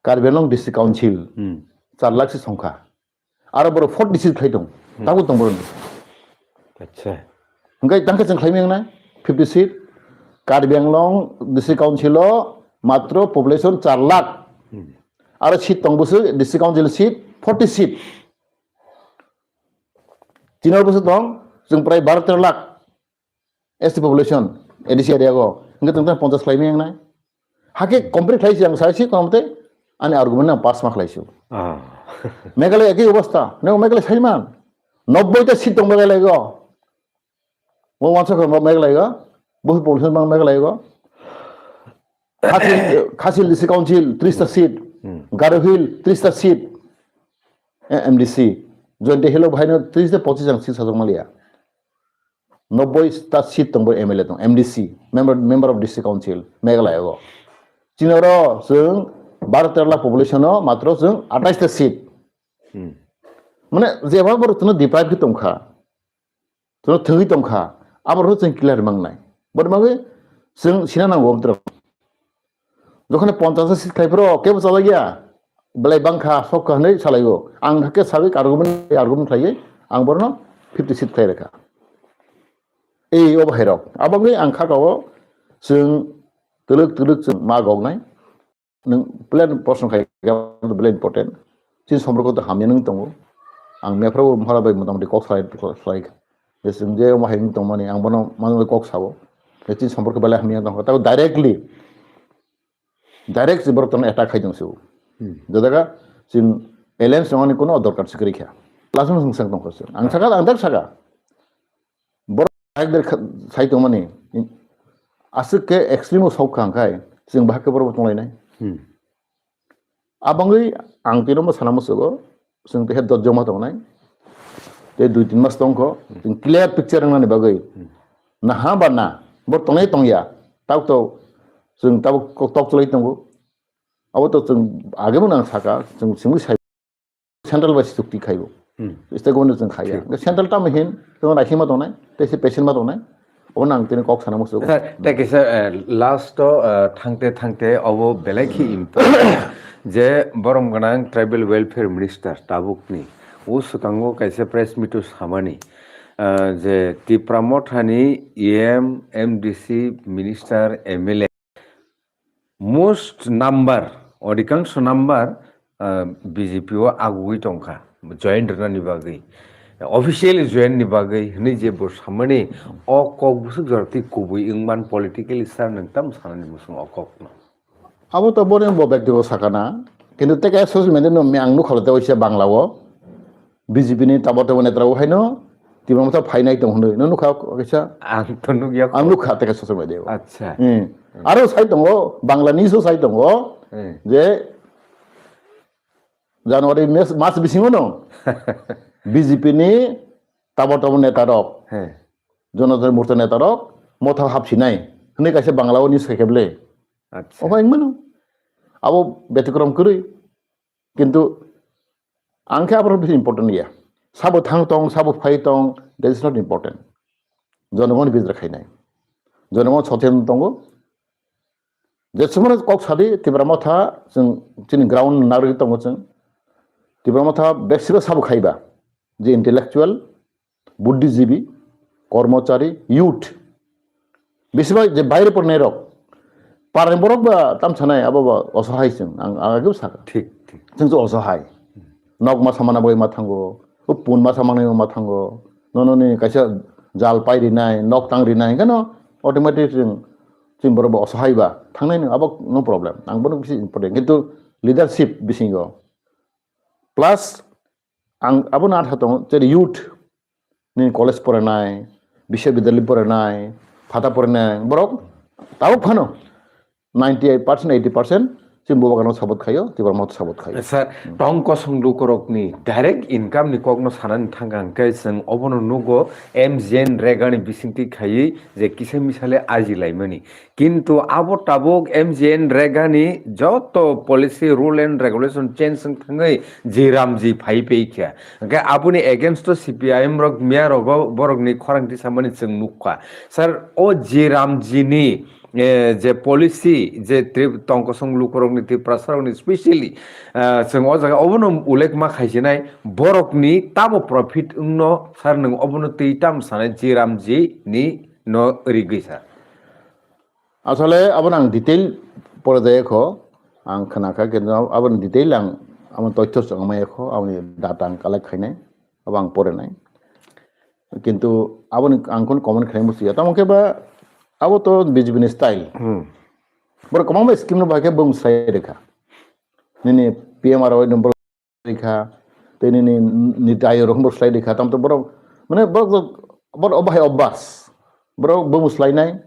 Karbi Anglong District Council Hmm. char lakh si songkha. Aro borok forty seat khlai tong. Hmm. Tabuk tong borok. Acha. Hwnkhe tangkhe chwng khlaimaya wngnai fifty seat. Karbi Anglong District Council o matro population char lakh. Hmm. Aro seat tong bwswk District Council seat forty seat. Chini bwswk tong chwng prai baro tero lakh. S T population, A D C area go, hingke tong tong ponchash khlai meng nai. Hake complete khlai siang sai si tong te, ani argument na pass ma khlai su. Ah. Meghalaya eki obostha, ne Meghalaya sai man. Nobboi ta seat tong Meghalaya go. Mo wansa ko Meghalaya go. Bohu population bang Meghalaya go. Khasi, Khasi District Council, tris ta seat. Hmm. Garo Hill, tris ta seat. Eh, M D C. Joyante Hills bahai no tris ta pochis jang seat sajak maliya. Nobboi ta seat tong bo M L A tong, M D C, member, member of District Council, Meghalaya o. Chini oro chwng baro tero lakh population o matro chwng atais ta seat. Hmm. Mane jeba borok chwngno deprive khe tongkha, chwngno thwgwi tongkha, aborokno chwng clear mangnai. Boni bagwi chwng sina nango omtwrwng. Jokhon ponchash seat khlai phuru kebo chalai ya, belai bangkha, sokha hinwi salai o. Ang hakhe sawi argument, argument khlaiwi ang borno fifty seat khlai rwkha. Ei o bahai rok. Aboni ang kha kao chwng twlwk twlwk chwng ma goknai. Nwng plan proshno khai belai important. Chini somporko to hamya nwng tongo. Ang mephra bo mhara bai motamoti kok salai, salai. Je chwng je omo hai wng tongmani, ang bono mano kok sao. Je chini somporko belai hamya tongkha. Tabo directly, direct si borok tongno attack khai tong sio. Hmm. Jodaga chini alliance tongmani kono dorkar se kwrwi kha. Last no swng tongkha sio. Ang saka, ang tak saka. Borok direct sai tongmani. Aswk khe extreme o sok kha hwnkhai, chwng bahai khe borok tonglainai. Hmm. Abangwi ang tino mo sana musugo, chwng tehe dot joma tongnai. Tei dui tin mas tongkho, chwng clear picture wngnani bagwi. Naha ba na, bo tongnai tongya, tabuk to chwng tabuk kok tok cholai tongo. Abo to chwng agebo nang saka, chwng simi sai central bai chukti khaibo. Hmm. State government chwng khaiya. Thik. Central tamo hin, chwng raising ma tongnai, tei se patient ma tongnai. Obo nang tini kok sana musugo. Sir, tei kaisa, eh, last o, eh, thangte thangte obo belai khe important je borom gwnang tribal welfare minister tabukni o swkango kaisa press meet o samani, eh, je Tipra Mothani E M, M D C, minister, M L A most number, odhikangsho number, ah, B J P o agugwi tongkha, join rwnani bagwi, officially join ni bagwi hwnwi je bo samani, o kok bwswk jora twi kubui wngman politically sir nwng tamo sanani muchung o kokno? Abo to boni bo bektigoto sakana, kintu tei kaisa social media no ang nukha tei waisa Bangla o, B J P ni tabo tabo netra bo haino Tipra Motha phainai tong hwnwi. Nw nukha kaisa? Ang to nukya. Ang nukha tei kaisa social media o. Acha. Hmm. Aro sai tongo, Bangla news o sai tongo, Hmm. je January mas, mas bisingo no B J P ni tabo tabo neta rok, Hmm. Janata Morcha neta rok Motha hapsinai hwnwi kaisa Bangla o news khai khe bwle. Acha. Obo wng mano. Abo betikrom kwrwi. Kintu ang khe abo bisi important ya. Sabo thang tong, sabo phai tong, that is not important. Jonogoni bidra khainai. Jonogon soten tongo. Je sumano kok sadi Tipra Motha chwng chini ground narwi tongo chwng. Tipra Motha beksiba sabo khaiba. Je intellectual, buddhijibi, kormochari, youth. Bisibai je baire pornai rok. Parni borok ba tam sanai abo ba osohai chwng. Ang, ang agebo saka. Thik, thik. Chwng se osohai. Nok ma samana bai ma thango. O pun ma samana ma thango. Nono ni kaisa jal pai rinai, nok tang rinai. Kano automatic chwng, chwng borok ba osohai ba. Thangnai no abo no problem. Ang bono bisi important. Kintu leadership bisingo. Plus ang abo na tha tongo, cheri youth ni college porenai, biswabidyalay porenai, phata porenai, borok tabuk phano ninety eight percent, eighty percent chini bubagrano support khaio, Tipra Motha support khaio. Sir, tong kosong lukurokni direct income ni kokno sanani thangkha hwnkhe chwng obono nugo M G N Rega ni bisingtwi khaiwi je kisa misale aji laimani. Kintu abo tabuk M G N Rega ni joto policy, rule and regulation change wng thangwi G Ramji phai pei kha. Hwnkhe aboni against o C P I M rok miya rogo borokni khorang tisamani chwng nukha. Sir, o G Ramji ni, eh, je policy, je Trip-, tongkosong lukurokni, Tiprasarokni specially, eh, chwng o jaga obono ullekh ma khaisinai, borokni tamo profit wngno, sir, nwng obono twi tam sanai G Ramji ni no rigwi, sir? Asole abo ang detail pore jaya kho, ang khna kha, kintu abo ni detail ang amo toithyo chwng maya kho, abo ni data ang collect khainai, abo ang pore nai. Kintu abo ni ang kon comment khlai musuya. Tamo khe ba abo to B J P ni style. Hmm. Boro kwbangma scheme no bahai khe bung sai rekha. Nini P M R Y number kha, tei nini niti ayo rok slai di kha, tam to borok, mane borok, borok obo hai obas, borok bumu slai nai,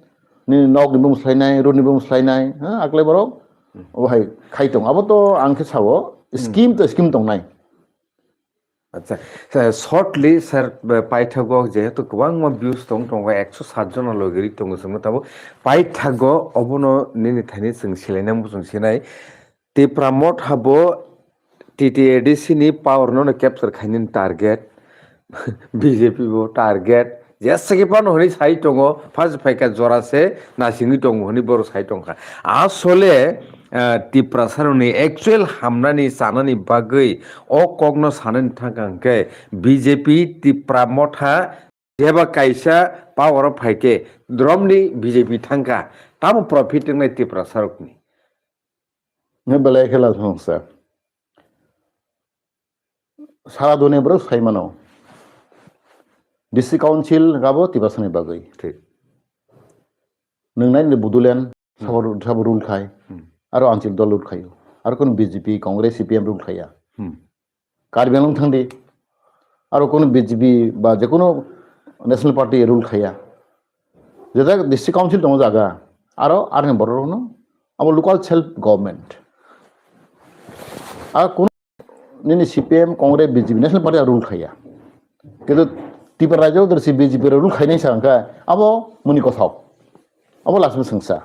nini nok ni bumu slai nai, road ni bumu slai nai, ha, aklai borok obo hai khai tong. Abo to ang khe sao, scheme to scheme tong nai. Acha, eh, shortly, sir, eh, paithago jehetu kwbangma views tong tongo, ekso sat jona logi ri tongo chwngno, tabo paithago obono nini thani chwng silainang bo chwng sinai. Tipra Motha bo T T A D C ni power no no capture khainani target, B J P bo target, jesa khe phano hwnwi sai tongo, phas phaikha jora se nasingwi tongo hwnwi borok sai tongkha. Asole, ah, Tiprasarokni actual hamnani chanani bagwi o kokno sanani thangkha hwnkhe B J P Tipra Motha jeba kaisa power o phaikhe dromni B J P thangkha, tamo profit wngnai Tiprasarokni? Nge belai khe la songsa. Sara duni borok sai mano. District Council gabo Tiprasani bagwi. Thik. Nwng nai ni Bodoland, hmm, sabo, sabo rule khai. Hmm. Aro Anchal dol rule khaio. Aro kono B J P, Congress, C P M rule khaiya. Hmm. Karbi Anglong thangdi. Aro kono B J P ba jekono National Party rule khaiya. Jeta District Council tongo jaga. Aro arni borok no abo local self government. Aro kono nini C P M, Congress, B J P, National Party rule khaiya. Kintu Tipra rajyo dor si B J P rule khainai sa wngkha, abo muni kothok. Abo lasma sengsa.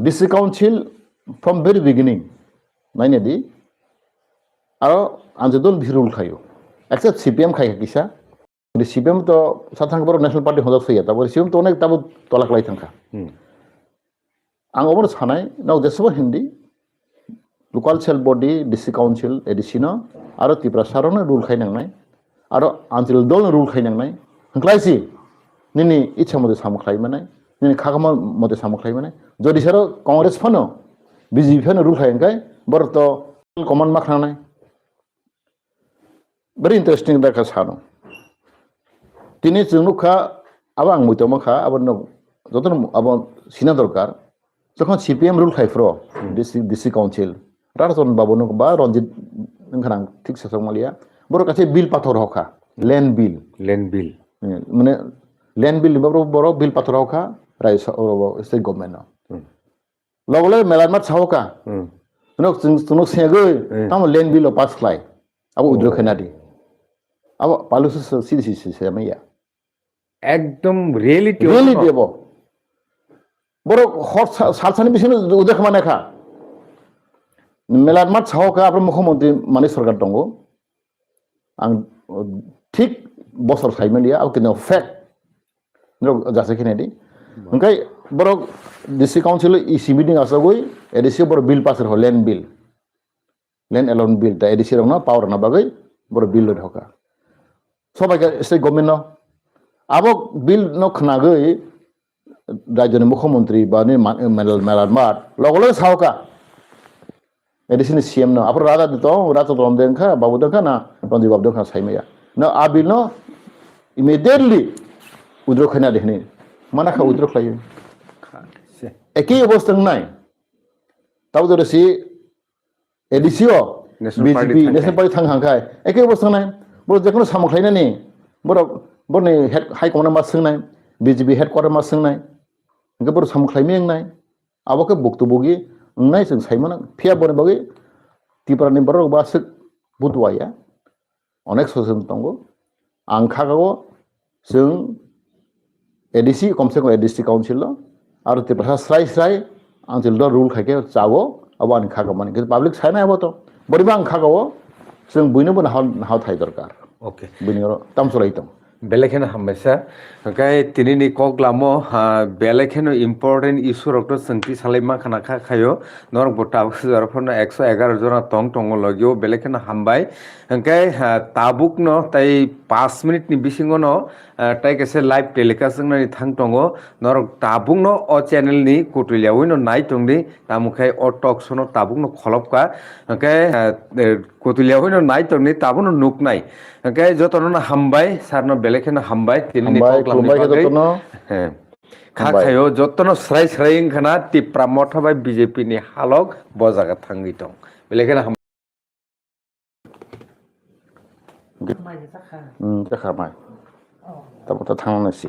District Council from very beginning, naina di, aro Anchal dol bisi rule khaio. Except C P M khai kisa. Di C P M to sathang boro National Party hojak soya, tabo C P M to onek tabo tolak lai thangkha. Hmm. Ang obono sanai, nok jesabo hindi, local self body, district council, A D C no, aro Tiprasa rok no rule khai nangnai, aro Anchal dol no rule khai nangnai, hwnkhlai si, nini ichha mote samo khlai manai, nini khakma mote samo khlai manai, jodi saro Congress phano, B J P phano rule khai hwnkhe, borok to command ma khnanai. Very interesting da kha sano. Tini chwng nukha, abo ang muitoma kha, abo no, jotono abo sina dorkar. Jokhon C P M rule khai phro, hmm, D C, D C Council, Ratan Babu no ba Ranjit wngkha nang thik sasok maliya. Borok kaisa bill pathor hokha, land bill. Land bill. Hmm, mane land bill ni borok, borok bill pathor hokha, Rajya Sabha, state government no. Hmm. Logo logo melarmat sao ka. Hmm. Tunok, tunok sengagoi, hmm, tamo land bill o pass khlai. Abo withdraw, oh, khaina di. Abo palu se, se, sidi, sidi, sidi, sidi, maya. Ekdom reality. Reality abo. Borok hor sa-, sal sani bisingno withdraw khaima naikha. Melarmat sao kha, abo mukhyamantri mani sarkar tongo. Ang, uh, thik bosor saimaliya, abo kino fact. Nrok jase khe nai di. Hwnkhe borok district council o E C meeting asogwi A D C borok bill pass rw land bill. Land allotment bill, ta A D C rokno power rwna bagwi borok bill rw hoka. Sobai kha state government no. Abo bill no khnagwi rajyoni mukhyamantri ba ni ma-, melal, melal mar logo logo sao kha. A D C ni C M no, aphuru Raja de tong, Raja tong de wngkha, Babu de wngkha na, Ranjit Babu de wngkha, saimaya. No, a bill no immediately withdraw khaina de hini. Mana kha withdraw khlaiyo. Kha, se. Ekei obostha wngnai. Tabo jora si A D C o National Party B J P, thang National khai. Party thang hang khai. Ekei obostha wngnai. Bo jekono samung khlainani, borok, borni head, high command ma swngnai, B J P headquarter ma swngnai. Hingke borok samung khlaimaya wngnai. Abo khe buktu bugi wngnai chwng saimano. Phiya boni bagwi Tripura ni borok ba aswk butuwa ya. Onek solution tongo. Ang kha o chwng A D C, komse kom A D C council o, aro Tiprasa srai srai ang chwng do rule khai khe chago, abo ani kha mani. Kintu public sai nai abo to. Boriba ang kha o chwng buino bo nahal, nahal thai dorkar. Okay. Buino ro tam cholai tong. Belai kheno hambai sir. Hwnkhe tini ni kok lamo, ha, belai kheno important issue rok to chwng twi salai mankha na kha khayo. Norok bo tabuk jora phano ekso egaroh jora tong tongo logio, belai kheno hambai. Hwnkhe, ha, tabuk no tai paanch minute ni bisingo no, ah, tai kaisa live telecast wngnani thang tongo. Norok tabuk no o channel ni kutui liyaui no nai tong di. Tamo khe o talk show no tabuk no kholop kha. Hwnkhe, ah, eh, kutui liyaui no nai tong di, tabuk no nuk nai. Hwnkhe jotono no hambai, sir no belai kheno hambai, tini ni Hambai, kok lamni khulumbai khe bagwi. Jotono. He. Kha Hambai. Khayo jotono srai srai wngkha na Tipra Motha bai B J P ni halok bo jaga thangwi tong. Belai kheno ham- Mai jakha. Hmm, jakha mai. Oh. Tamo ta thangna si.